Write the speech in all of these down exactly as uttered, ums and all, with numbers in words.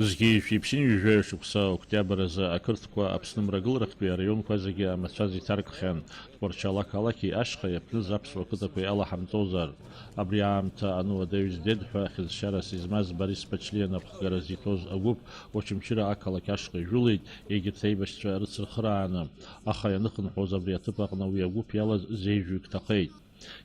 Зқьи жәшәи ԥшьынҩажәаҩ шықәса октиабр азы ақырҭқәа Аԥсны мрагыларахьтәи араионқәа зегьы амацәаз иҭаркхьан, Тҟәарчал ақалақьи ашьхеи аԥныз аԥсуа қыҭақәеи алаҳамҵозар. Абри аамҭа ануадаҩ здед ҳәа хьыӡшьарас измаз Борис Ԥачлиа напхгара зиҭоз агәыԥ Очамчыра ақалақь ашҟа ижәылеит, егьырҭ аибашьцәа рыцырхырааны, аха ианыхынҳәуаз абри аҭыԥ аҟны уи агәыԥ иалаз зеижәҩык ҭахеит.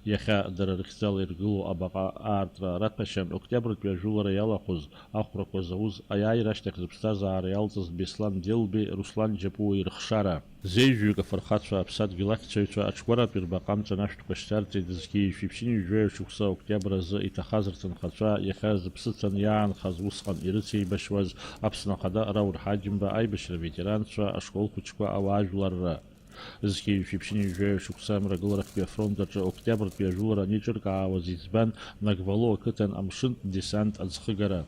Иахьа дара рыхьӡала иргылоу абаҟа аартра раҭәашьан октиабртәи ажәылара иалахәыз ахәрақәа зауз аиааира ашьҭахь зыԥсҭазаара иалҵыз Беслан Делби, Руслан Џьапуа ирыхшара. Зеижәҩык афырхацәа аԥсадгьыл ахьчаҩцәа аҽқәаратәи рбаҟа амҵанашәҭқәа шьҭарҵеит зқьи жәшәи ԥшьынҩажәаҩ шықәса октиабр азы иҭахаз рҭынхацәа иахьа зыԥсы ҭаны иаанхаз усҟан ирыцеибашьуаз Аԥсны Ахада Рауль Ҳаџьымба аибашьра ветеранцәа ашкол хәыҷқәа ауаажәларра. Зқьи жәшәи ԥшьынҩажәаҩ шықәса амрагыларахьтәи афронт аҿы октиабртәи ажәылара анеиҿыркаауаз иӡбан Нагвало ақыҭан амшын десант аӡхыгара.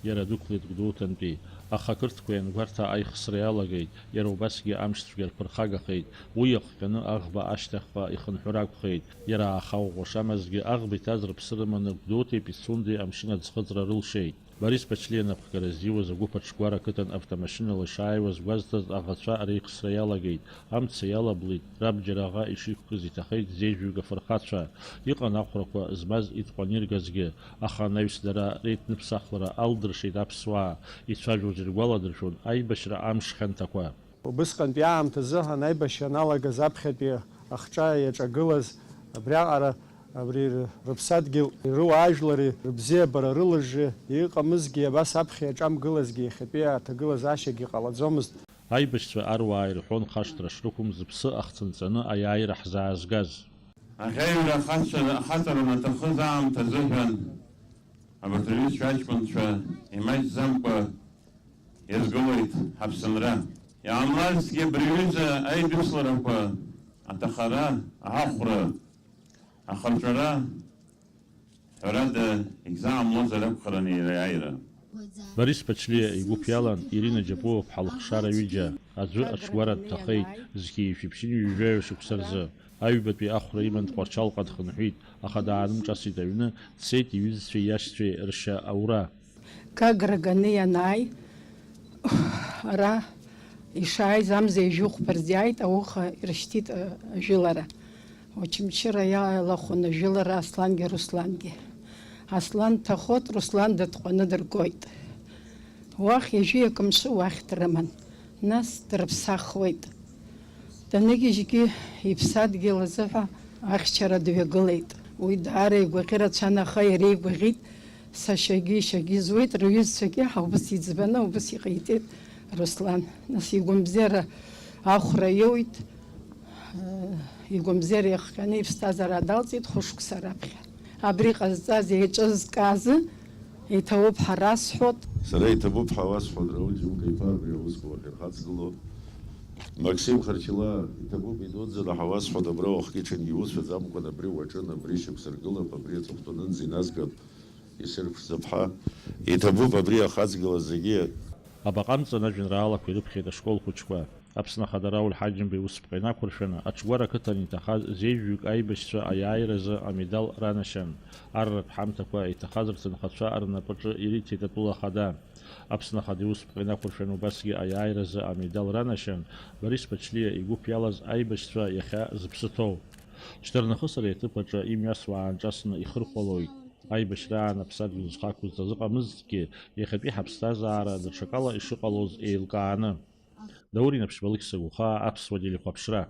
Иара дәықәлеит Гәдоуҭантәи, аха ақырҭқәа иангәарҭа аихсра иалагеит, иара убасгьы амшцәгьа рԥырхагахеит, уи иахҟьаны аӷба ашьҭахьҟа ихынҳәыр акәхеит, иара ааха ӷәӷәа шамазгьы аӷба иҭаз рыԥсы рыманы Гәдоуҭеи Пицундеи амшын аӡхыҵра рылшеит. Борис Ԥачлиа напхгара ззиуаз агәыԥ аҽгәара ақыҭан автомашьынала ишааиуаз гәазҭаз аӷацәа реихсра иалагеит, амца иалаблит, рабџьар аӷа ишиқәкыз иҭахеит зеижәҩык афырхацәа. Иҟан ахәрақәа змаз итҟәан иргазгьы, аха анаҩс дара реиҭныԥсахлара алдыршеит аԥсуаа, ицәажәоз иргәаладыршәон аибашьра амш хьанҭақәа. Убысҟантәи аамҭазы анаибашьра аналагаз аԥхьатәи ахҿа иаҿагылаз абриаҟара абри рыԥсадгьыл, руаажәлари рыбзиабара рылыжжы иҟамызгьы, абас аԥхьа иаҿамгылазгьы иахьатәи аҭагылазаашьагьы ҟалаӡомызт. Аибашьцәа аруаа ирҳәон хашҭра шрықәым зыԥсы ахҭынҵаны аиааира ҳзаазгаз. Аӷьаҩра ахацәа-, ахаҵара анаҭахыз аамҭа азыҳәан абарҭ рҩызцәа аҷкәынцәа имаҷӡамкәа иазгылоит ҳаԥсынра. Иаамлазҭгьы абри аҩыза аидысларақәа, аҭахара, аҳахәра, ахырҵәара, ҳәарада, егьзаамлозар акәхарын иара аиааира. Борис Ԥачлиа игәыԥ иалан Ирина Џьапуа-ԥҳа лыхшара ҩыџьа, аӡәы аҽгәара дҭахеит, зқьи жәшәи ԥшьынҩажәаҩ шықәса рзы. Аҩбатәи ахәра иман Тҟәарчалҟа дхынҳәит, аха даанымҿасит аҩны, дцеит иҩызцәеи иашьцәеи ршьа аура. Гагра ганы ианааи, ара ишааиз амза ижәҩыхәԥарс иааит, ауха ирышьҭит, а, ажәылара. Очамчыра иалахәын ажәылара Аслангьы Руслангьы. Аслан дҭахоит, Руслан дытҟәаны дыргоит. Уахь ҩажәи акы мшы уахь дрыман. Нас дрыԥсахуеит. Даныгьежьгьы иԥсадгьыл азыҳәа ахьчара дҩагылеит. Уи даара игәаӷьы рацәан, аха иара игәаӷьит, сашьагьы ишьагьы зуеит, рҩызцәагьы ҳа убыс иӡбаны убыс иҟаиҵеит Руслан. Нас игәамзера ахәра иоуит, игәамзера иахҟьаны иԥсҭазаара далҵит хәышықәса раԥхьа. Абри ҟазҵаз еиҿызкаазы иҭабуп ҳәа расҳәоит. Сара иҭабуп ҳәа уасҳәоит, Рауль Џьумка-иԥа, абри аусқәа уахьырхаҵгыло. Максим Харчила, иҭабуп идуӡӡаны ҳәа уасҳәоит, абра уахгьы-ҽынгьы иуцәаӡамкәан, абри уаҿын, абри шьақәсыргылап, абри аҵыхәтәаны нӡа иназгап, исырԥшӡап ҳәа. Иҭабуп абри ахаҵгылаз зегьы. Абаҟа амҵан ажәеинраалақәа ирыԥхьеит ашкол хәыҷқәа. Аԥсны Ахада Рауль Ҳаџьымба иусԥҟа инақәыршәаны, аҽгәара ақыҭан иҭахаз зеижәҩык аибашьцәа аиааиразы амедал ранашьан. Арратә ҳамҭақәа иҭахаз рҭынхацәа рнапаҿы ириҭеит атәыла ахада. Аԥсны Ахада иусԥҟа инақәыршәаны убасгьы аиааиразы амедал ранашьан Борис Ԥачлиа игәыԥ иалаз аибашьцәа иахьа зыԥсы ҭоу. Шьҭарнахыс ари аҭыԥ аҿы имҩасуа аанҿасны ихырхәалоит. Аибашьраан аԥсадгьыл зхы ақәызҵаз ыҟамызҭгьы, иахьатәи ҳаԥсҭазаара даҽакала ишыҟалоз еилкааны. Даур Инаԥшьба, Алықьса Гәыхаа, Аԥсуа телехәаԥшра.